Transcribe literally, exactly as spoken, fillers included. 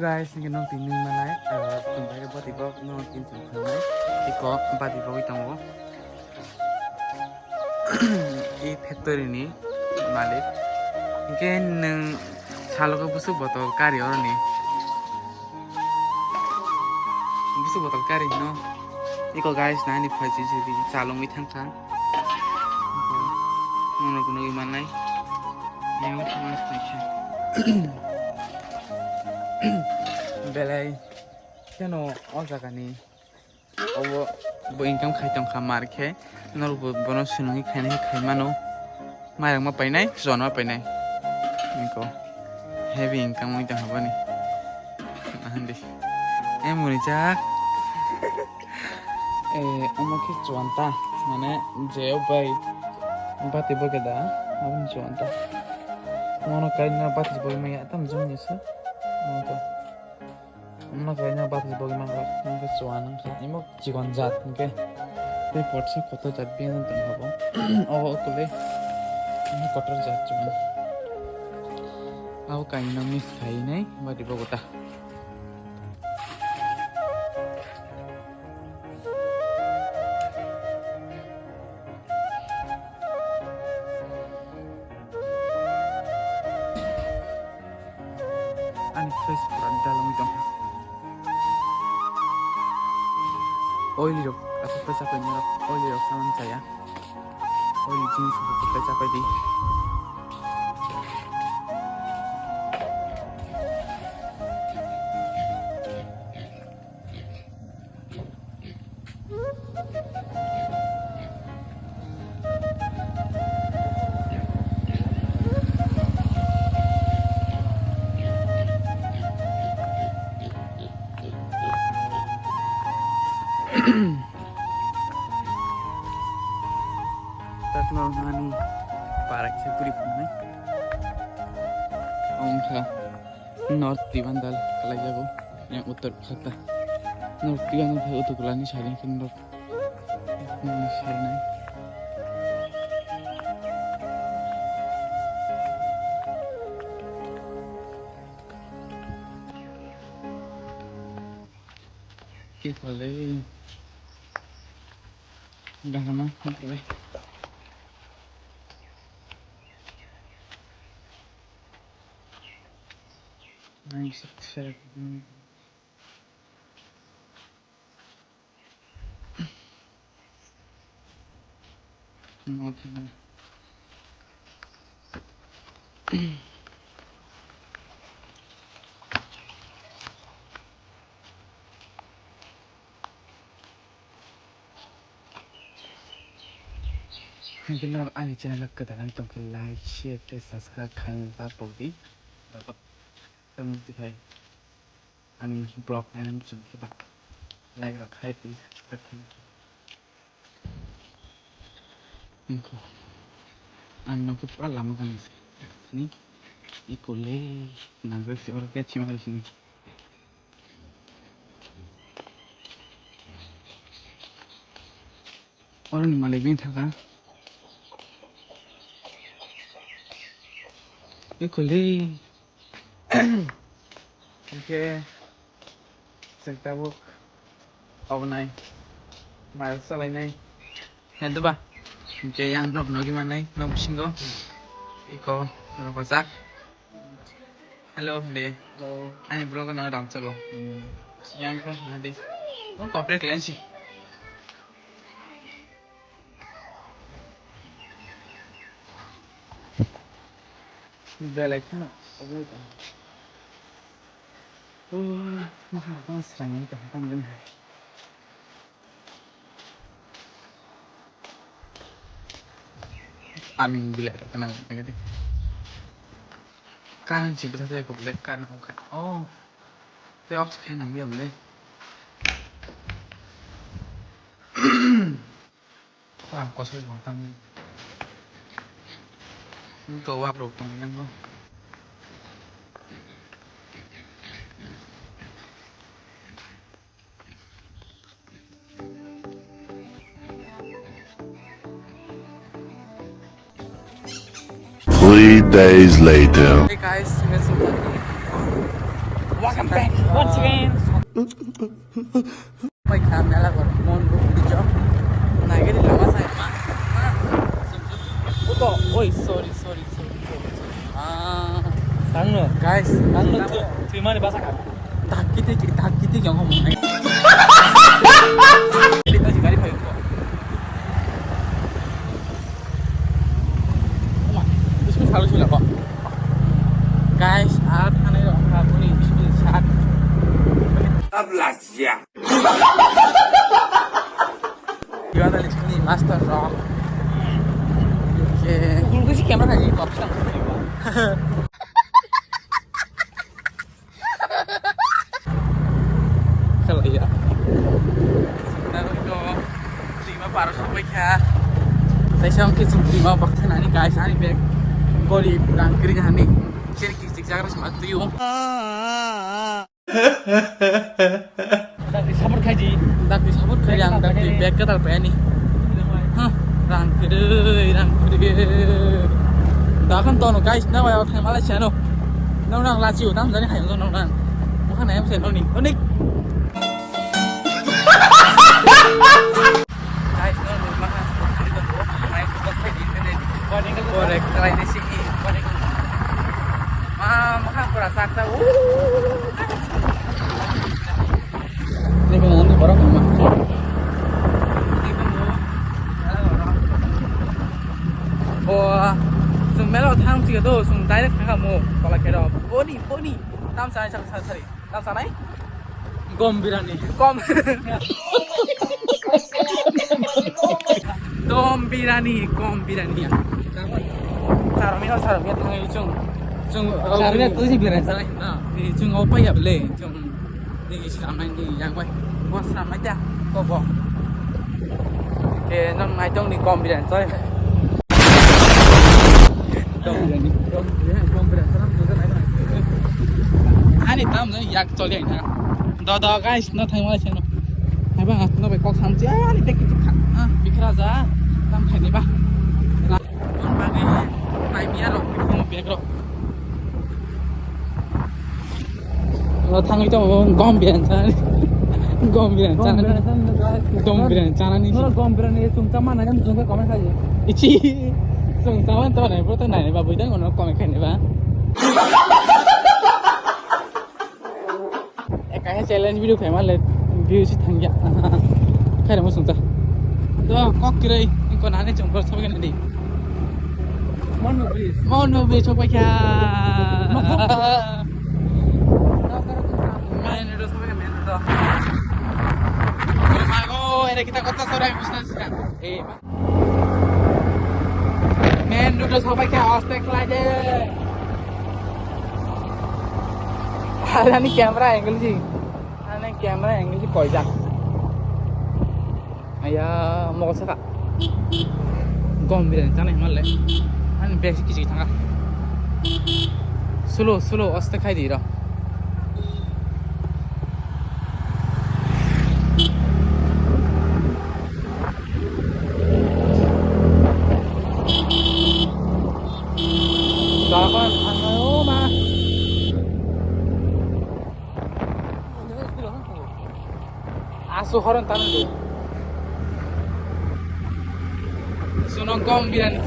Guys, nini nong tini manai, eh, tumbai bati bok no tin tin thangnai. Iko bati bogwi tongo. I factory ni malik. Hingke nwng salogo busuk botol kari oroni. Busuk botol kari no. Iko guys, nani phai si si di chalongwi thangkha. Nono kuno i manai. Yang thangna sai khe. Belai kheno o jaga ni obo bo income khai tong kha mar khe norok bo bono swnwi khaina khe khai mano. Mairang ma painai, chuan ma painai. Niko heavy income wng tong kha boni. Ahandi. Eh, muni jak. Eh, omo khe chuan ta, mane je o bai bati bo khe da, aboni chuan ta. Mono kaina bati bo maya tam jong ni se. Niko. Omo kaina bati bo maya, niko chuan ang kha. Imo chikon jat hingke tei potsa kotor jat bini tong kha bo. Obo ukule ini kotor jat chumani. Abo kainwi no mix khainai bati bo gota. Ani face pura dalongwi tongkha. Oili rok aswk khe chapai norok, oili rok samani chaya. Oili jinis aswk khe chapai di. Takno nani parak se puri phunai. Ongkha. North Tibandal kalaijago, yang Uttar Khata. North Tibandal khe Uttar Khata ni side khe north, hmm, side nai. Ki khole. Gana ma khole. Nine six seven. Hingke norok ani channel o kwtal wng tongkhe like, share tei subscribe khaina ta pokdi. Tamo twi hai ani vlog naina muchung khe ba like rok khai twi subscribe khai. Ang nokhe pura lama gana se. Ni ikole nang se oro khe chima sini. Oroni malik bini thaka. Ikole. Hingke chwng tabuk obwnai mail salainai. He duba. Hingke yang nok nogi manai nok bisingo. Iko rokojak. Hello de. Hello. Ani vlog no ramchago. Hmm. Yang ko nadi. Oh, complete lensi. Belai kheno. Oh, maha bang srang ni kaham tang den hai. Ani belai kheno nang nang de. Kan si bisa saya ko belai kan ko kan. Oh. Te off khe nang ya belai. Ang kosoi tong tang. Wngkha wak rok tong yang bo. Three days later. Hey guys, welcome back. Chicken. Pai kha mela gor mon ro uri jo. Nagari lama sai ma. Uto, oi, sorry, sorry, sorry, sorry, sorry. Ah, tangno, guys, tangno twi mani basa kha. Dak kiti ki, dak kiti ki ngom. Ini pasi gari phayo ko. Wah, bismillah, bismillah, kok. Guys, ah, thani rok kha buni bismillah sat. Tabla. Ya. Gimana nih ini master rock. Oke. Gulung sih kamera aja kok. Kalau iya. Nah, itu lima baru sampai ya. Saya sangki lima baksa nani guys, ani bag. Gori rang kiri hani. Sini kisik jaga sama tuyu. Dakti support khaidi. Dakti support khaidi ang, dakti bag kwtal payani. Hah, rang kwrwi, rang kwrwi. Dakhan tono guys, na waya thai Malaysia no. Nang nang lachi utam jani hai nang nang. Mukha nai am se no ni. Onik. Guys, no, no, maha. Korek, kalai ni sini. Ma, maha pura saksa. Ini kan nanti borok ma. Bo, sung melo thang sih tu, sung direct thang kamu. Kalau kira, boni, boni. Tam sai, sai, sai, sai. Tam sanai? Gom birani. Gom. Gom birani, gom birani. Sarmi no, sarmi thang yung chung. Chung, sarmi tu si birani sanai. Na, chung opa ya bele, chung. Ni si ramai ni yang bai. Bos ramai ya, kok bo. Ke nang ngai tong ni gom birani, coy. Ani tam jani yak choli ai na. Do do guys, no thang wala cheno. Hai ba no be kok sam chi ani tek chi kha. Ah, bikra ja. Tam khai ni ba. Kon ba ge pai biya rok, bikra bek rok. Lo thangwi tongo gom birani chanani. Gom birani chanani. Gom birani chanani. Noro gom birani chwng chama nai, chwng khe comment khai. Ichi. Chwng chama to nai, bro to nai, ba bui dang ono comment khai ba. Ekha challenge video khai male view si thangya. Khai mo sungcha. Do kok kirai ko nani chwng bro sobe nani. Mon no bri. Mon no bri sobe kya. Main road sampai ke main road. Mago, ada kita kota sore yang bisa sih. Eh, main road sampai ke hostel lagi. Ada nih kamera angle sih. Ada nih kamera angle sih koi jak. Aya, mokol saka. Gom birani chanai hwnle. Ani bag se kichik thanga. Slow, slow, aste khai di ro. Jalan, o ma. Asu horon tanu de. Suno gom birani.